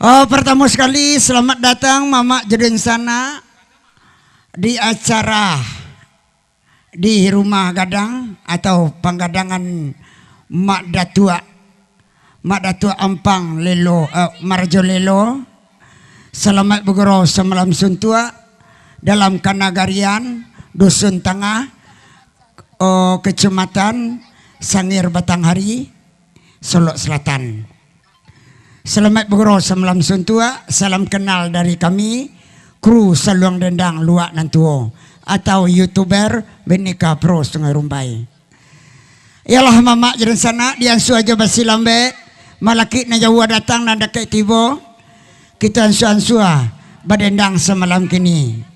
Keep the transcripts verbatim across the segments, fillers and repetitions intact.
Oh, pertama sekali, selamat datang Mamak Jodin Sanak di acara di rumah gadang atau panggadangan Mak Datuak, Mak Datuak Ampang Lelo, eh, Marajo Lelo. Salamaik bagurau samalam suntuak dalam kanagarian Dusun Tangah, oh, Kecamatan Sangir Batanghari, Solok Selatan. Salamaik bagurau samalam suntuak, salam kenal dari kami, kru Saluang Dendang Luak Nan Tuo, atau YouTuber Beneka Pro Sungai Rumbai. Iyolah Mamak Jodin Sanak, diansua jo basi lambek, malakik nan jauah datang nan dakek tibo, kito ansua-ansua badendang samalam kini.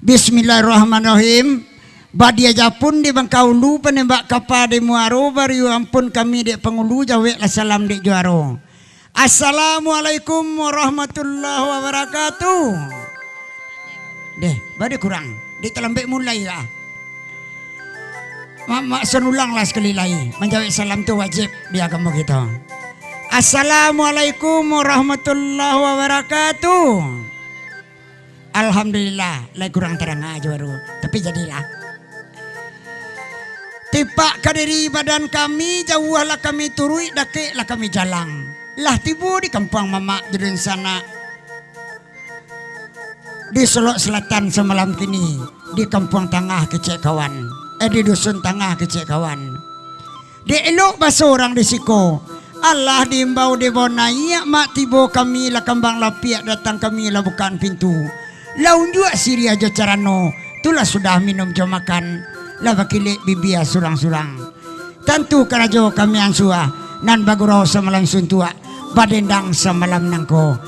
Bismillahirrahmanirrahim. Badia japun di Bangkaulu, panembak kapa di muaro, bariu ampun kami dek pangulu, jaweklah salam dek juaro. Assalamualaikum warahmatullahi wabarakatuh. Deh, bade kurang. Dek talambek mulai lah. Mak, mak son ulanglah sakali lai. Manjawek salam tu wajib di agamo kito. Assalamualaikum warahmatullahi wabarakatuh. Alhamdulillah, lai kurang tarang ajo baru, tapi jadilah. Tipak ka diri badan kami, jauahlah kami turuik, dakeklah kami jalang. Lah tibo di kampuang Mamak Jodin Sanak, di Solok Selatan samalam kini, di Kampuang Tangah kecek kawan, eh, di Dusun Tangah kecek kawan. Dek elok baso urang di siko, alah diimbau dibao naiak, mak tibo kami lah kambang lapiak, datang kami lah bukaan pintu. Lah unjuak siriah jo carano, tu lah sudah minum jo makan, lah bakilek bibia surang-surang. Tantu karajo kami ansua, nan bagurau samalam suntuak, badendang samalam nangko,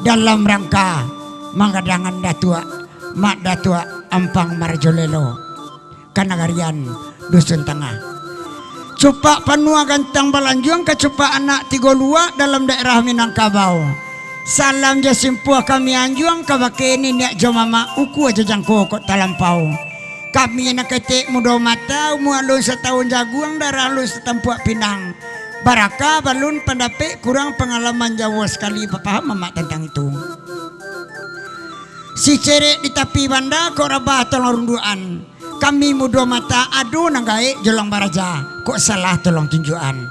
dalam rangka manggadangan Datuak, Mak Datuak Ampang Marajo Lelo. Kanagarian Dusun Tangah. Cupak panuah gantang balanjuang, kacupak anak tigo luak dalam daerah Minangkabau. Salam jo simpuah kami anjuang, kabake niniak jo mamak, ukua jo jangko kok talampau. Kami nan ketek mudo mata, umua alun satahun jaguang, darah alun satampuak pinang. Barakah balun pandapek, kurang pangalaman jauah sakali bapaham mamak tantang itu. Sicerek di tapi banda, kok rabah tolong runduakan. Kami mudo mata, ado nan gaek jolong baraja, kok salah tolong tunjuakan.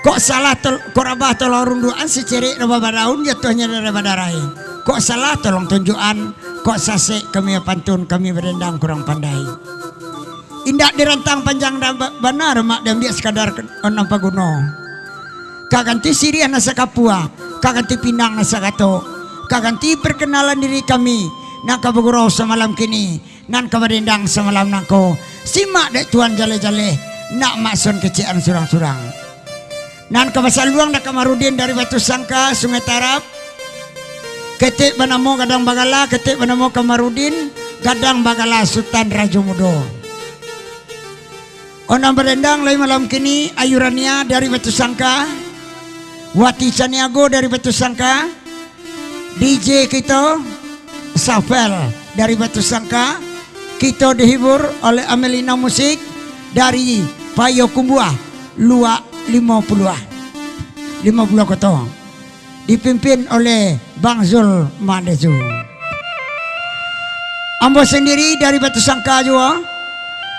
Kok salah tol-, kok rabah tolong runduakan, sicerek rabah badaun, jatuahnyo dari badarai. Kok salah tolong tunjuakan, kok sasek kami bapantun, kami badendang kurang pandai. Indak dirantang panjang dan ba-, bana, mak, diambiak sakadar ke-, nan paguno. Ka ganti siriah nan sakapua, ka ganti pinang nan sakato, ka ganti parkanalan diri kami, nan ka bagurau samalam kini, nan ka badendang samalam nangko. Simak dek tuan jaleh-jaleh, nak makson kecekan surang-surang. Nan ka basaluang dek Kamarudin dari Batu Sangka, Sungai Tarab. Ketek banamo Gadang Bagala, ketek banamo Kamarudin, Gadang Bagala Sutan Rajo Mudo. Onang badendang lai malam kini, Ayu Rania dari Batu Sangka, Wati Caniago dari Batu Sangka, D J kito, Safel dari Batu Sangka, kito dihibur oleh Amelina Musik dari Payokumbuah, Luak limo puluah, limo puluah Koto, dipimpin oleh Bang Zul Mandezu. Ambo sandiri dari Batu Sangka juo,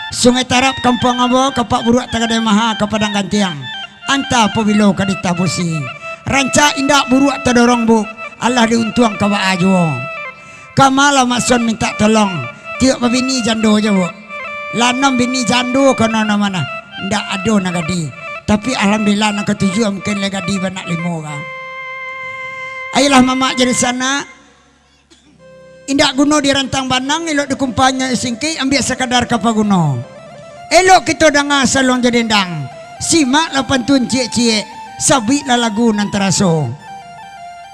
Sungai Tarab kampuang ambo, Kapak Buruak Tagadai Maha ka Padang Gantiang, anta pabilo ka ditabusi. Rancak indak buruak tadorong, Bu, alah diuntuang ka baa juo. Kama lah makson mintak tolong, tiok babini jando jo, Bu. Lah anam bini jando kono nan ma, indak ado nan gadih. Tapi alhamdulillah, nan katujuah mungkin lah gadih, banak limo ka. Ayolah mamak jadi sanak. Indak guno dirantang banang, elok dikumpanya singkik, ambiak sakadar ka paguno. Elok kito danga saluang jo dendang, simaklah pantun ciek-ciek, sabuiklah lagu nan taraso.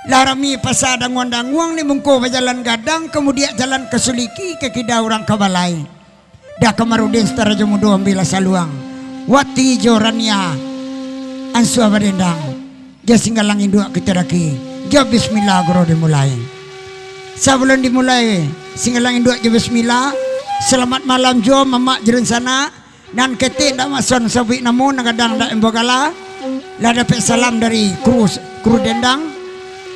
Lah rami pasa danguang-danguang, ni mungko bajalan gadang, kamudiak jalan ka suliki, ka kida urang ka balai. Dah Kamarudin Sutan Rajo Mudo, ambiaklah saluang. Wati jo Rania ansua badendang. Jo singgalang induak kito daki. Jo bismillah guru dimulai. Sabalun dimulai singgalang induak jo bismillah, salamaik malam juo mamak jo dunsanak. Nan ketek ndak makson sabuik namo, nan gadang ndak imbau gala. Lah dapek salam dari kru Kru dendang,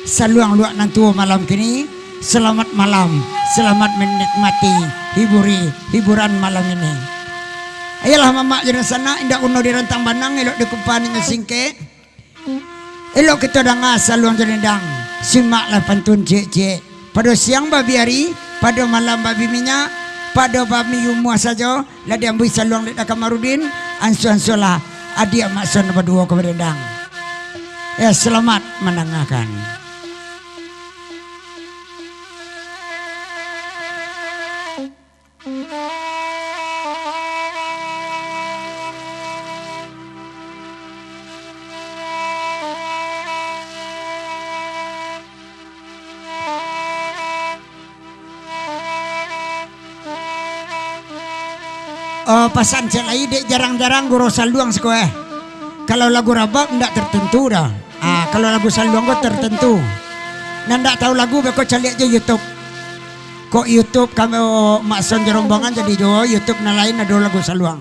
saluang luak nan tuo malam kini, selamat malam, selamat menikmati hiburi, hiburan malam ini. Ayolah mamak jo dunsanak, indak guno dirantang banang, elok dikumpani nyo singkek. Elok kito danga saluang jo dendang, simaklah pantun ciek-ciek. Pado siang babi ari, pado malam babi minyak, pado babi umuah sajo, lah diambuih saluang dek Da Kamarudin, ansua-ansualah adiak Mak Son baduo ka badendang. Ya, selamat mandangakan. Oh, pasan ciek lai, dek jarang-jarang gurau saluang siko, eh. Kalau lagu rabab, ndak tertentu doh. Ah, kalau lagu saluang ko tertentu. Nan ndak tahu lagu, beko caliak jo YouTube. Kok YouTube kami, oh, Mak Son jo rombongan, jadi jo YouTube nan lain ado lagu saluang.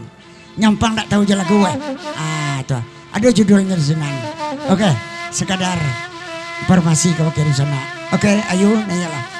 Nyampang ndak tahu jo lagu, eh. Ah, tu. Ado judulnyo di sinan. Oke, sekadar informasi ka bakeh di sana. Oke, ayo, naiaklah.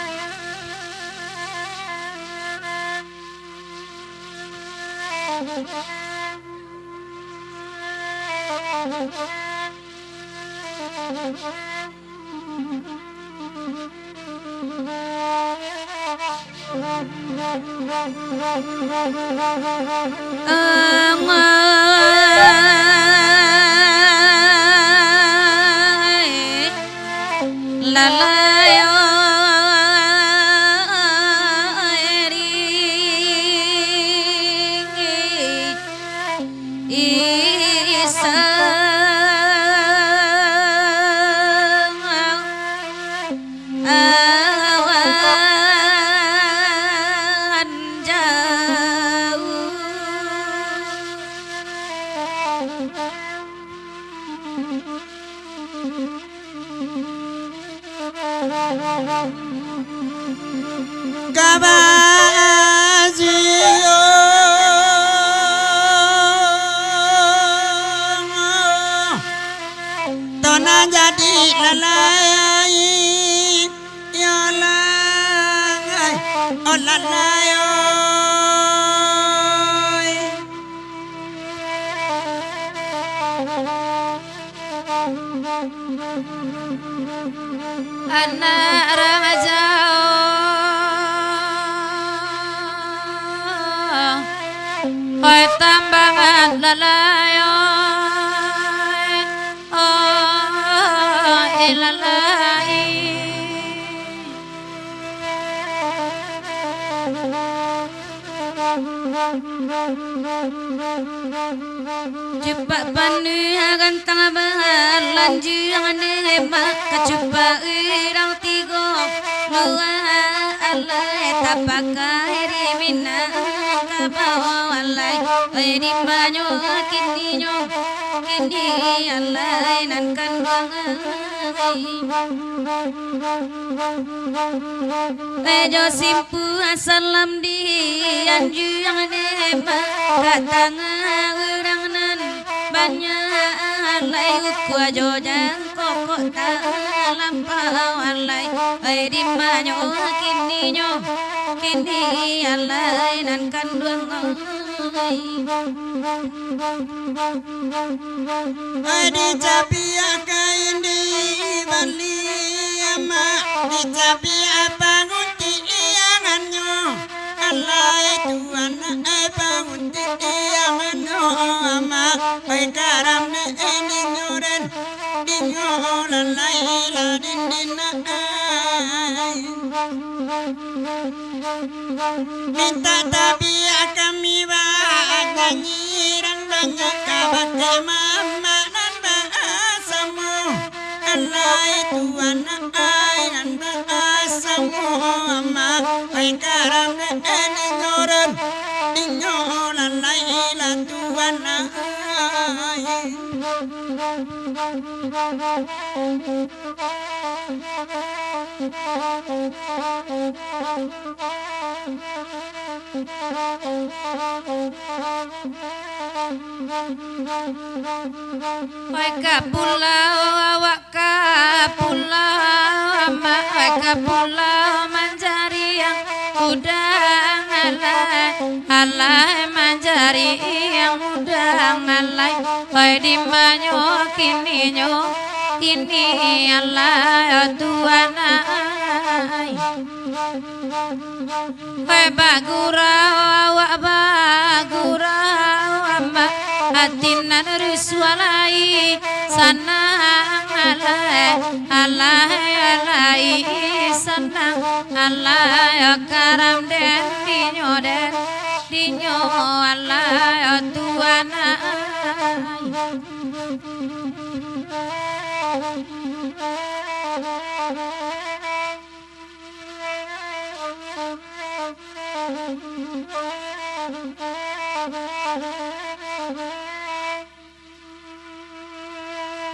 Kabaziyo, tona jadi lalai, yo lai, oh lalai, oi. Anak raja, oi tambangan lalai, oi, oi lalai. Cupak panuah gantang balanjuang, nikmat ka cupak urang tigo dua alai, tapakai di Minangkabau alai. Oi, di manyo kininyo, kini alai nan kanduang ai. Oi, jo simpuah salam dianjuang, nikmat ka tangah urang nan banyak alai, ukua jo jangkok kok talampau alai. Oi, di manyo kininyo, kini alai nan kanduang ai. Ai, dicabiak kain di bali, amak, dicabiak panguntiangannyo. Alai tuan, ai, panguntiangannyo, amak, ai, karam dek dinyo den, dinyo lalai lah dindin ai. Mintak tabiak kami banyanyi, nan banyak kabake mamak nan basamo. Alai tuan ai, nan basamo amak, ai karam dek dinyo den, dinyo lalai lah tuan ai. Pai ka pulau awak ka pulau manjariang udang alai, alai manjariang udang alai. Oi, dimanyo kininyo, kini alai, oh Tuan ai. Hoi, bagurau awak, bagurau amak, ati nan rusuah lai, sanang alai, alai, alai, sanang alai, karam den dinyo, den dinyo, alai, Tuan ai.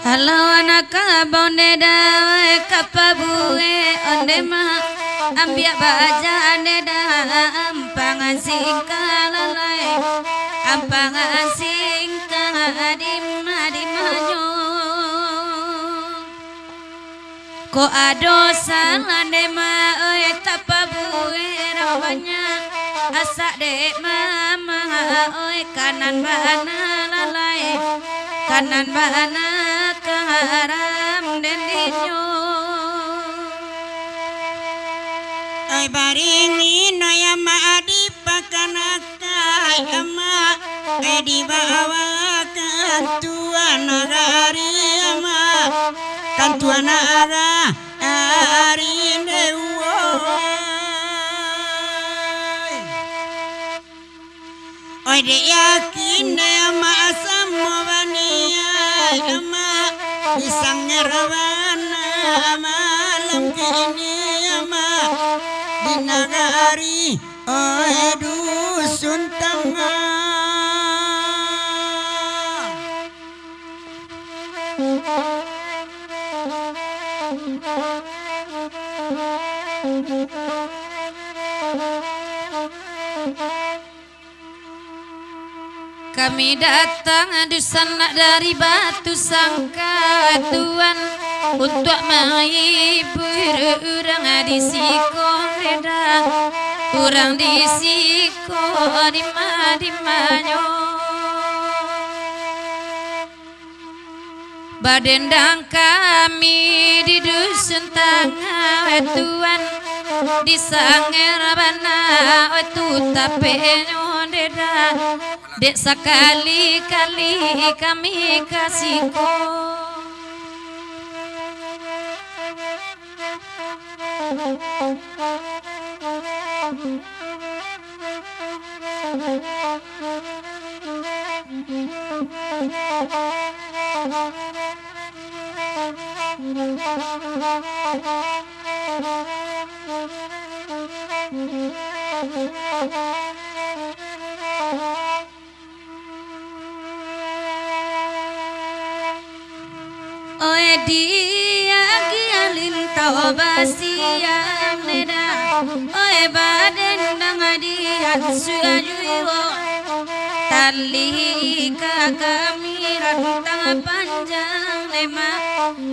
Halo anak abang, neda ka pabuek onde ma, ambiak baja neda, ampang singka lalai, ampang singka dima, dimanyo. Kok ado salah dek ma, oi, tapabuek urang banyak. Asak dek mama, oi, kanan bana lalai, kanan bana karam den dinyo. Ai baringin, oi, amak adi pakanakai amak, eh, dibawakan tuan nagari amak, kan tuan nagari dewa. Oi, dek yakin dek amak samo baniai amak, di sangir bana malam kini amak, di nagari Oi Dusun Tangah. Kami datang dusanak dari Batu Sangka, Tuan, untuak mahibur urang di siko, Neda, urang di siko, dima-dimanyo. Badendang kami di Dusun Tangah, Tuan, di Sangir bana, tu tapehnyo, Neda, dek sakali-kali kami ka siko. Oe diak-diak lintau basiang, Neda, oe badendang dian sudah juo. Tali ka kami rantang panjang, Neda,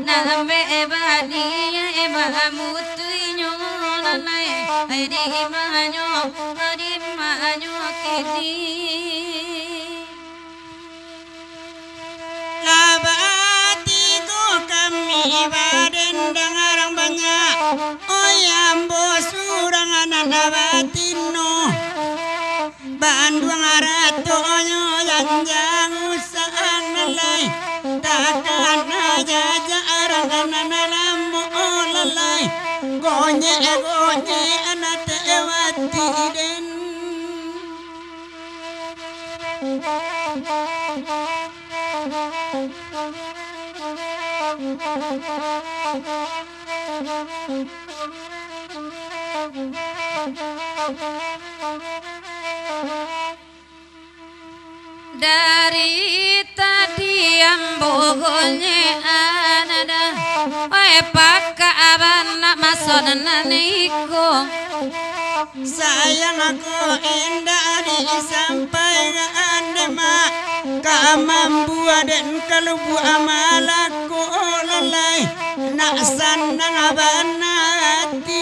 nambek banian bamutuinyo lalai, dimanyo, dimanyo kini. Lah batigo kami badendang urang banyak, oi ambo surang nan batino. Banduang aratonyo janjang usang lalai, takana jajak urang nan lamo lalai, gonyek-gonyek nan tewati den. Dari tadi ambo gonyekan dah, oi pakak bana maso nan iko. Sayang ko indak disampaikan dek mak, ka mambuek den kalubuak malako lalai, nak sanang bana ati.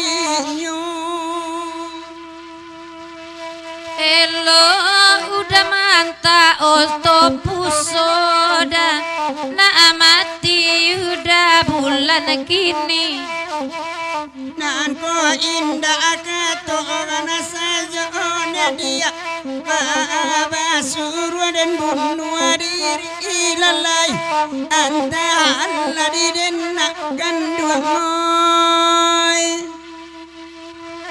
Antah oto puso dan nak mati udah bulan kini. Nan ko indak kato bana sajo ne dia, ba-, basuruah dan bunuah diri lalai. Antah lah di den nak kanduang, oi.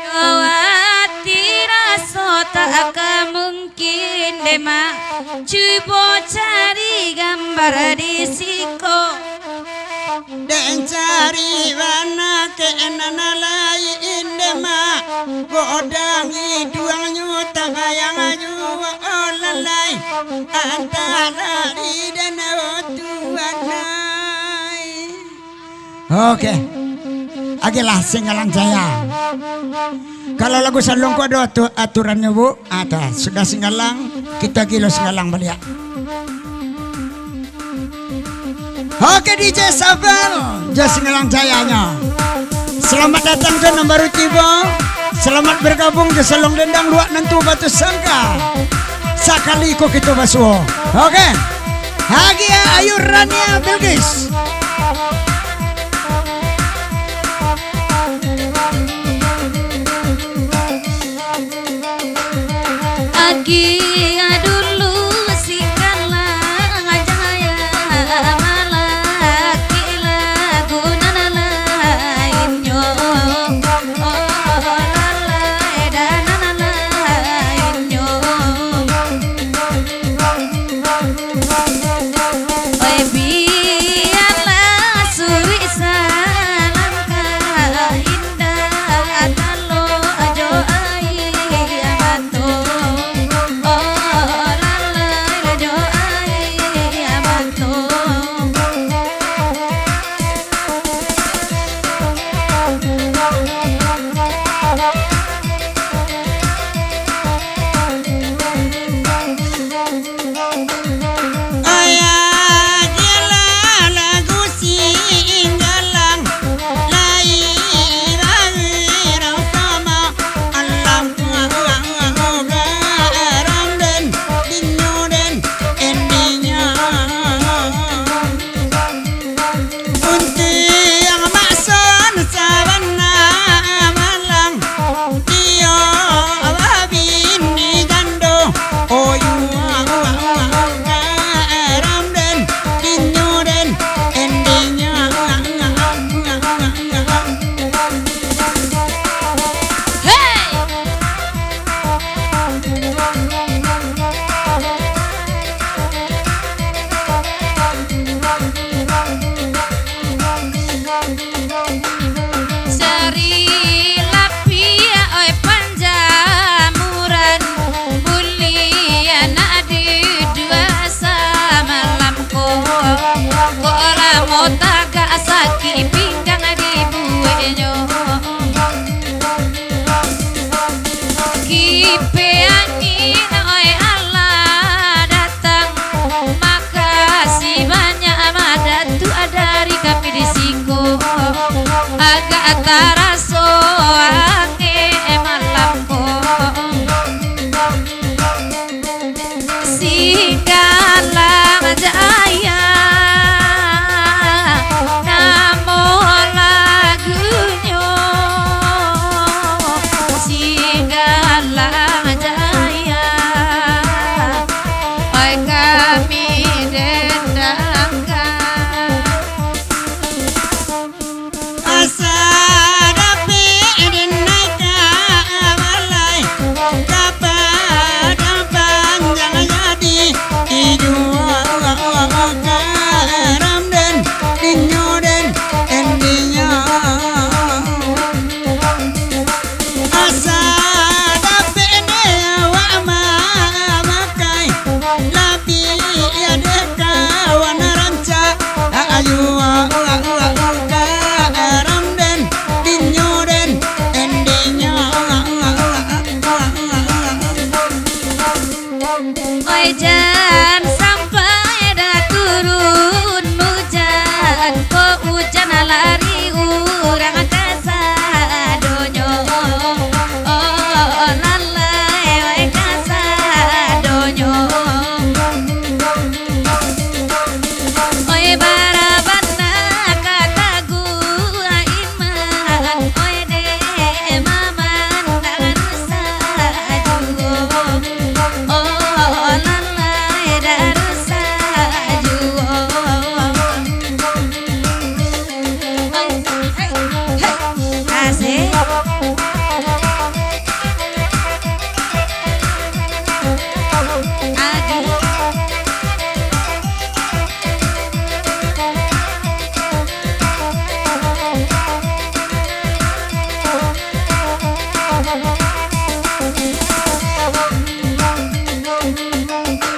Yo ati raso tak ka mungkin, dek mak. Cubo cari gambar di siko. Den cari bana kek nan lain, dek mak. Godang iduangnyo tabayang juo, oh lalai. Antah lah di den, oh Tuhan ai. Oke. Agiahlah Singgalang Jaya. Kalau lagu saluang ko ado atu-, aturannyo, Bu. Ah, dah. Sudah Singgalang, kito agiah lo Singgalang baliak. Oke, D J Safel, jo Singgalang Jayanyo. Selamat datang jo nan baru tibo. Selamat bergabung jo Saluang Dendang Luak Nan Tuo Batusangka. Sakali ko kito basuo. Oke. Agiah, ayo Rania Bilqis. Agiah dulu Singgalang Jaya, malakik lagu nan lainnyo. Oh, lalai dan nan lainnyo. Oi, bialah suruik salangkah, indak talok jo aia mato. Oh, lalai jo aia mato. Agiahlah lagu Singgalang, lai bawi rang sama alam, garam den, dinyo den, endinyo. Untuang makson sabana malang, iyo babini jando. Oyu, garam den, dinyo den, endinyo. Hei! Sari lapiak, oi, panjamuran, buliah nak diduduak samalam ko. Kok lamo tagak, sakik pinggang dibueknyo. Kipeh angin, oi, alah datang. Makasih banyak, Mak Datuak, dari kami di siko. Agak taraso angek malam ko. Singgalang Jaya, namo lagunyo Singgalang Jaya, oi, kami dendangkan. Asa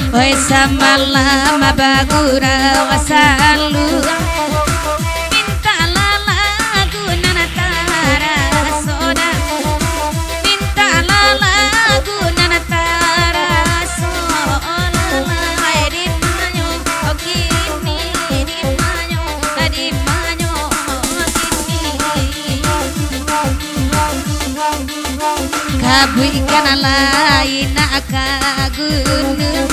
Oi, samalam bagurau salu, mintaklah lagu nan taraso dah. Mintaklah lagu nan taraso, oh, lalai di manyo, oh, kini di manyo, di manyo, oh, kini. Kabuikkan lai nak ka gunung.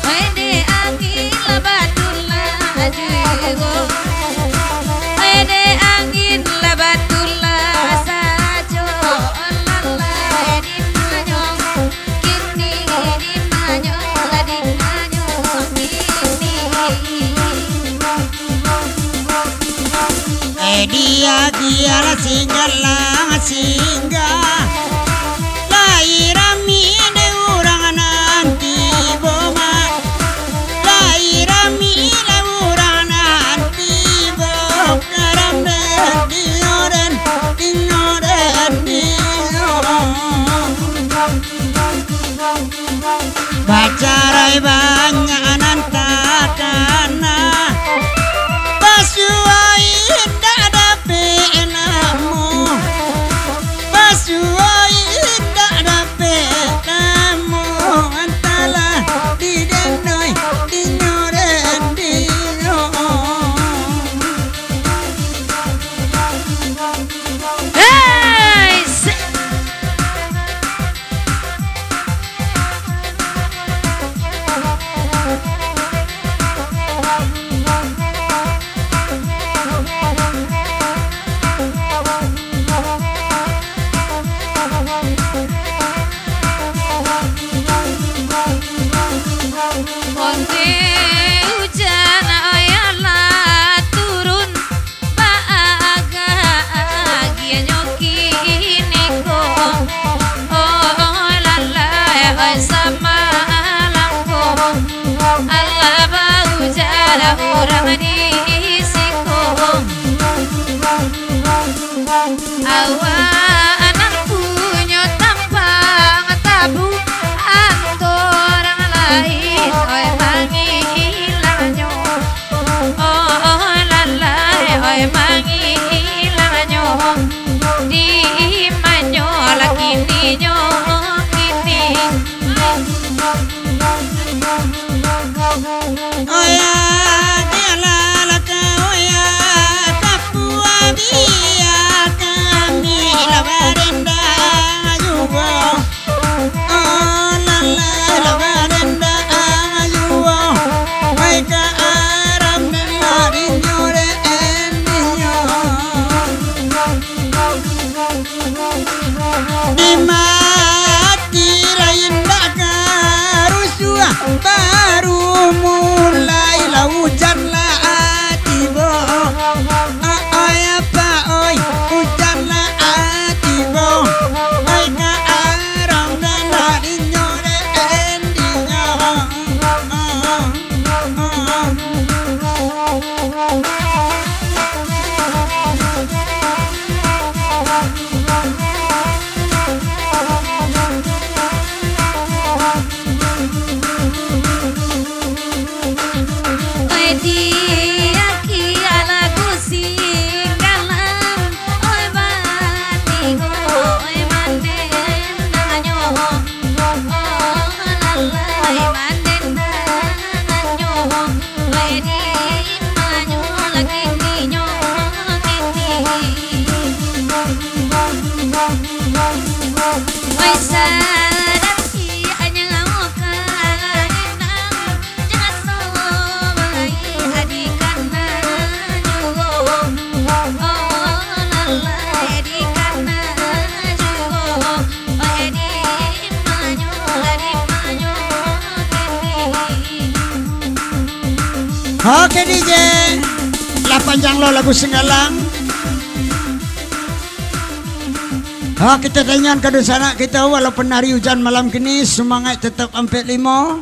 Oi dek angin lah batulah juo. Oi dek angin lah batulah sajo. Lalai di manyo kini, di manyo lah di manyo kini. Eh, dia, dia lah singgah, lah singgah. Lai rami dek urang nan tibo, Mak. Lai rami dek urang nan tibo. Karambek dinyo den, dinyo den, dinyo. Bacarai banyak nan takana, basuo indak dapek namo, basuo indak dapek namo, antahlah di den oi, dinyo den dinyo. Hei, se- Onde ujan aia lah turun, baagianyo kini ko. Oh, lalai, oi, samalam ko. Alah baujan urang di siko. Awak nan punyo tampang tabu, antorang lain, oi, mangilangnyo. Oh, lalai, oi, mangilangnyo. Di manyo lah kininyo kini. Oya, bialah lah ka oya, kapua bia kami lah barendang juo. Oh, lalai lah barendang juo. Oi, ka aram den lah dinyo den dinyo. Di mati lain dak karusuah, baru mulai lah ujan lah tibo. Oi, apa oi, ujan lah tibo. Oi, ka aram den lah dinyo den dinyo. Oi, dia kia lagu singgalan, oi, bani, oi, mandendang nyo. Oh, lalai mandendang nyo. Oi, di manyo lah kininyo kini. Oi, sadang siak nyawa ka inang, jaso baik di kana juo. Oh, lalai di kana juo. Oke, D J. Lah panjang lo lagu Singgalang. Ha, kito tanyoan ka dunsanak kito, walaupun hari ujan malam kini, sumangaik tetap ampek limo.